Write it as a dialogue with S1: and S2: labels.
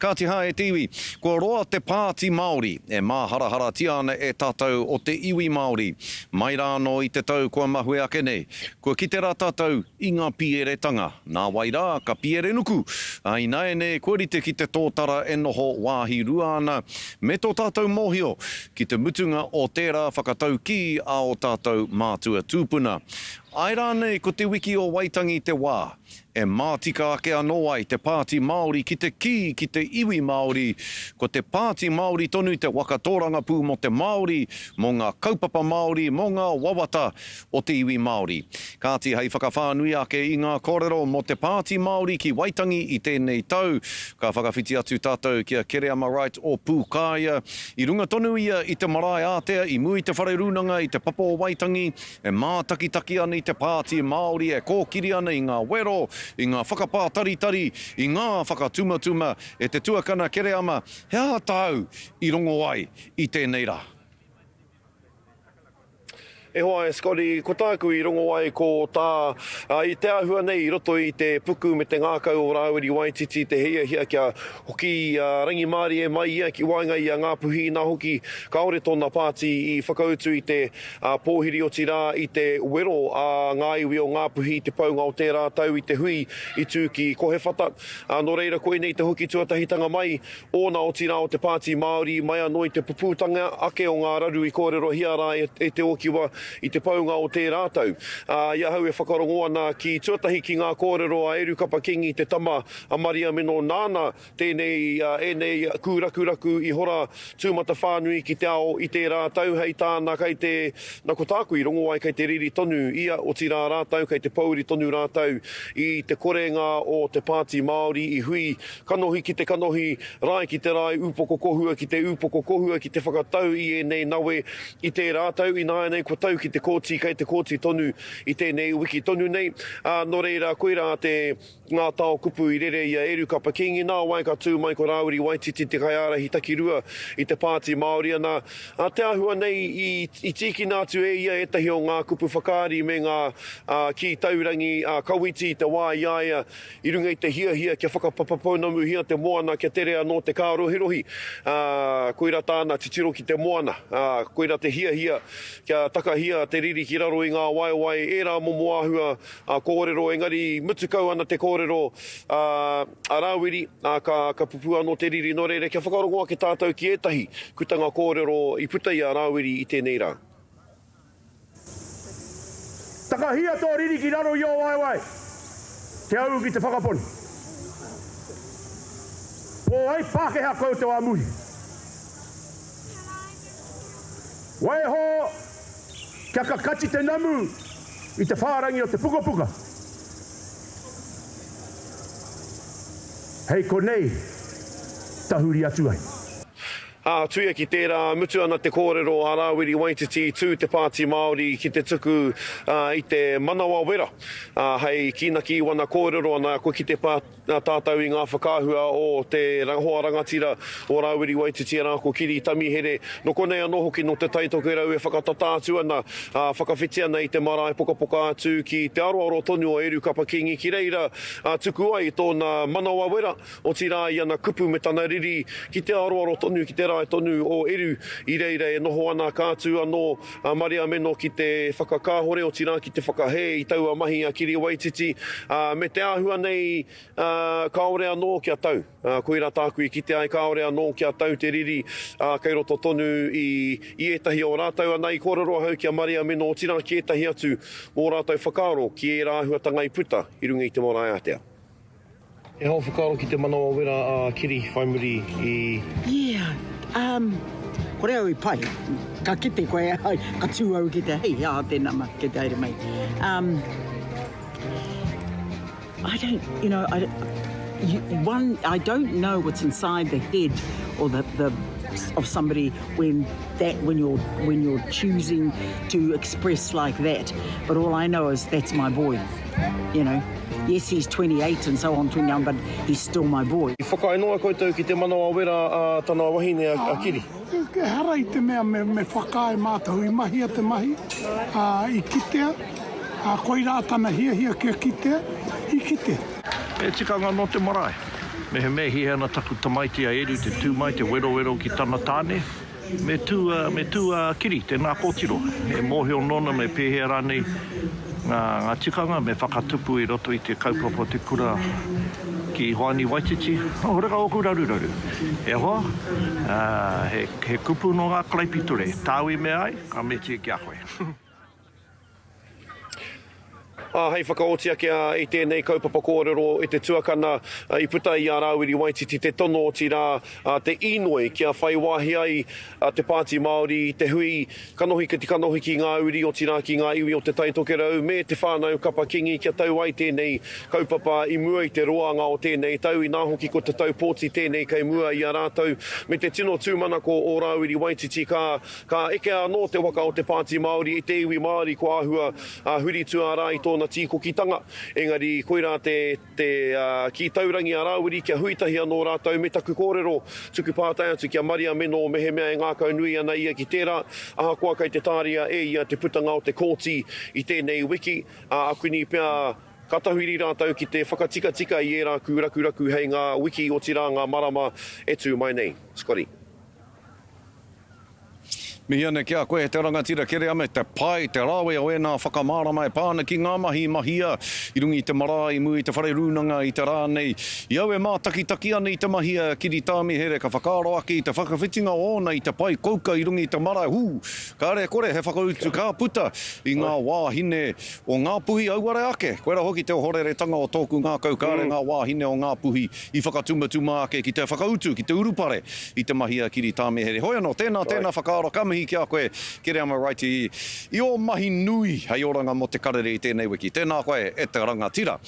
S1: Kāti hā e te iwi, kua roa te Pāti Māori e māharaharatia ana e tātou o te iwi Māori. Mai rā anō i te tau kua mahue ake nei, kua kite rā tātou i ngā pīeretanga. Nā wai rā, ka pierenuku, ā, ināianei kua rite ki te tōtara e noho wāhi rua ana, me tō tātou mōhio ki te mutunga o tērā whakataukī a ō tātou mātua tūpuna. Āe rānei ko te wiki o Waitangi te wā e mātika ake anō ai te Pāti Māori ki te kī ki te iwi Māori, ko te Pāti Māori tonu te waka tōrangapū mō te Māori, mō ngā kaupapa Māori, mō ngā wawata o te iwi Māori. Kāti hei whakawhānui ake i ngā kōrero mō te Pāti Māori ki Waitangi i tēnei tau, ka whakawhiti atu tātou ki a Kereama Wright o Pūkāia. I runga tonu ia i te marae ātea i mua i te whare rūnanga i te Papa o Waitangi, E mātakitaki ana i te Pāti Māori e kōkiri ana i ngā wero, i ngā whakapātaritari, i ngā whakatumatuma e te tuakana Kereama, he aha tāu i rongo ai i tēnei rā?
S2: E hoa e Scotty, ko tāku i rongo ai ko tā, i te āhua nei i roto i te puku me te ngākau o Rāwiri Waititi te hiahia kia hoki rangimārie mai ia ki waenga i a Ngāpuhi inā hoki kāore tōna pāti i whakautu i te Ā pōhiri otirā i te wero a ngā iwi o Ngāpuhi i te paunga o tērā tau i te hui i tū ki Kohewhata. Ā, nō reira koinei te hoki tuatahitanga mai ōna otirā o te Pāti Māori mai anō i te pupūtanga ake o ngā raru i kōrerohia rā e Te Ōkiwa i te paunga o tērā tau. Ā, i ahau e whakarongo ana ki tuatahi ki ngā kōrero a Eru Kapa Kingi te tama a Mariameno nāna Tēnei, ēnei kūrakuraku i hora tūmatawhānui ki te ao i tērā tau, hei tāna kei te, na ko tāku i rongo ai kei te riri tonu ia, otirā rātou kei te pōuri tonu rātou i te korenga o te Pāti Māori i hui kanohi ki te kanohi, rae ki te rae, ūpoko kohua ki te ūpoko kohua ki te whakatau i ēnei nawe i tērā tau, ināianei kua tau ki te kōti, kei te kōti tonu i tēnei wiki tonu nei, ā, nō reira koirā te. Ngā tao kupu i rere i a Eru Kapa Kingi, nāwai ka tū mai ko Rāwiri Waititi te kaiārahi takirua i te Pāti Māori ana, ā, te āhua nei i, i tīkina atu e ia ētahi o ngā kupu whakaari me ngā, ā, kī taurangi a Kawiti i te wā i a ia i runga i te hiahia kia whakapapapounamuhia te moana kia tere anō te kārohirohi, ā, koirā tāna titiro ki te moana, ā, koirā te hiahia kia takahia te riri ki raro i ngā waewae, ērā momo āhua a kōrero, engari mutu kau ana te kōrero a, a Rāwiri, ā, ka, ka pupū anō te riri. Nō reira, kia whakarongo ake tātou ki ētahi kutanga kōrero i puta i a Rāwiri i tēnei rā.
S3: Takahia tō riri ki raro i ō waewae, kia ū ki te whakaponu. Ko wai Pākehā koutou a muri? Waiho kia kakati te namu i te whārangi o te pukapuka. Hei konei tahuri atu ai.
S2: Ā, tuia ki tērā, mutu ana te kōrero a Rāwiri Waititi i tū te Pāti Māori ki te tuku i te manawa wera, ā, hei kīnaki i wana kōrero ana kua kite Nā tātou i ngā whakaahua o te hoa rangatira o Rāwiri Waititi arā ko Kiri Tamihere. Nō konei anō hoki nō Te Tai Tokerau e whakatata atu ana, ā, whakawhiti ana i te marae pokapoka atu ki te aroaro tonu o Eru Kapa Kingi ki reira tuku ai i tōna manawa wera, otirā i ana kupu me tana riri ki te aroaro tonu, ki te rae tonu o Eru i reira e noho ana ka tū anō a Mariameno ki te whakakāhore, otirā ki te whakahē i taua mahi a Kiri Waititi, ā, me te āhua nei, ā, kāore anō kia tau. Ā, koirā tāku i kite ai, kāore anō kia tau te riri, ā, kei roto tonu i, i ētahi o rātou. Ana, i kōrero ahau ki a Mariameno, otirā ki ētahi atu mō rātou whakaaro ki ērā āhuatanga i puta i runga i te marae ātea. He hao whakaaro ki te manawa wera a Kiri whai muri i.
S4: Yeah, um, kore au i pai. Ka kite koe, ka tū au ki te, hei, he aha tēnā mahi, kei te haere mai. Um, I don't, you know, I, you, one, I don't know what's inside the head or the, the of somebody when that when you're when you're choosing to express like that. But all I know is that's my boy. You know, yes he's 28 and so on, 29, but he's still my boy.
S2: I whakaae noa koutou ki te manawa wera a tana wahine a Kiri.
S5: Ehara i te mea me whakaae mātou, i mahia te mahi, ā, i kitea, ā, koirā tana hiahia kia kitea, i kitea.
S6: He tikanga nō te marae. Mehemea e hiahia ana taku tamaiti a Eru te tū mai, te werowero ki tana tāne, me tū, me tū a Kiri, tēnā kōtiro. E mōhio nōna me pēhea rānei ngā, ngā tikanga me whakatupu i roto i te kaupapa o te kura ki Hoani Waititi. Nō horekau ōku raruraru. E hoa, he, he kupu nō ngā karaipiture, tāu i mea ai, ka metia ki a koe.
S2: Ā, hei whakaoti ake i tēnei kaupapa kōrero e te tuakana i puta i a Rāwiri Waititi te tono, otirā, te īnoi kia whai wāhi ai te Pāti Māori i te hui kanohi ki te kanohi ki ngā uri, otirā ki ngā iwi o Te Tai Tokerau me te whānau Kapa Kingi kia tau ai tēnei kaupapa i mua i te roanga o tēnei tau, inā hoki ko te tau pōti tēnei kei mua i a rātou me te tino tūmanako o Rāwiri Waititi ka Ka ekea anō te waka o te Pāti Māori e te iwi Māori kua āhua huri tuarā i tōna tīkokitanga. Engari koirā te te kī taurangi a Rāwiri kia hui tahi anō rātou me taku kōrero tuku pātai atu ki a Maria Meno mehemea e ngākaunui ana ia ki tērā, ahakoa kei te tāria e ia te putanga o te kōti i tēnei wiki, ā, akuni pea ka tahuri rātou ki te whakatikatika i ērā kūrakuraku hei ngā wiki otirā ngā marama e tū mai nei. Scotty.
S1: Mihi ana ki a koe e te rangatira Kereama, te pai, te rawe o ēnā whakamārama e pā ana ki ngā mahi i mahia i runga i te marae i mua i te whare rūnanga i te rā nei. I au e mātakitaki ana i te mahi a Kiri Tāmihere ka whakaaro ake i te whakawhitinga ōna i te pae kouka i runga i te marae, hū, kāre e kore he whakautu ka puta i ngā wāhine o Ngāpuhi auare ake. Koirā hoki te ohoreretanga o tōku ngākau kāre ngā wāhine o Ngāpuhi i whakatumatuma ake ki te whakautu, ki te urupare i te mahi a Kiri Tāmihere. Hoi anō, tēnā, tēnā whakaaro, ka mihi ki a koe, Kereama Wright, i ō mahi nui hei oranga mō te karere i tēnei wiki. Tēnā koe, e te rangatira.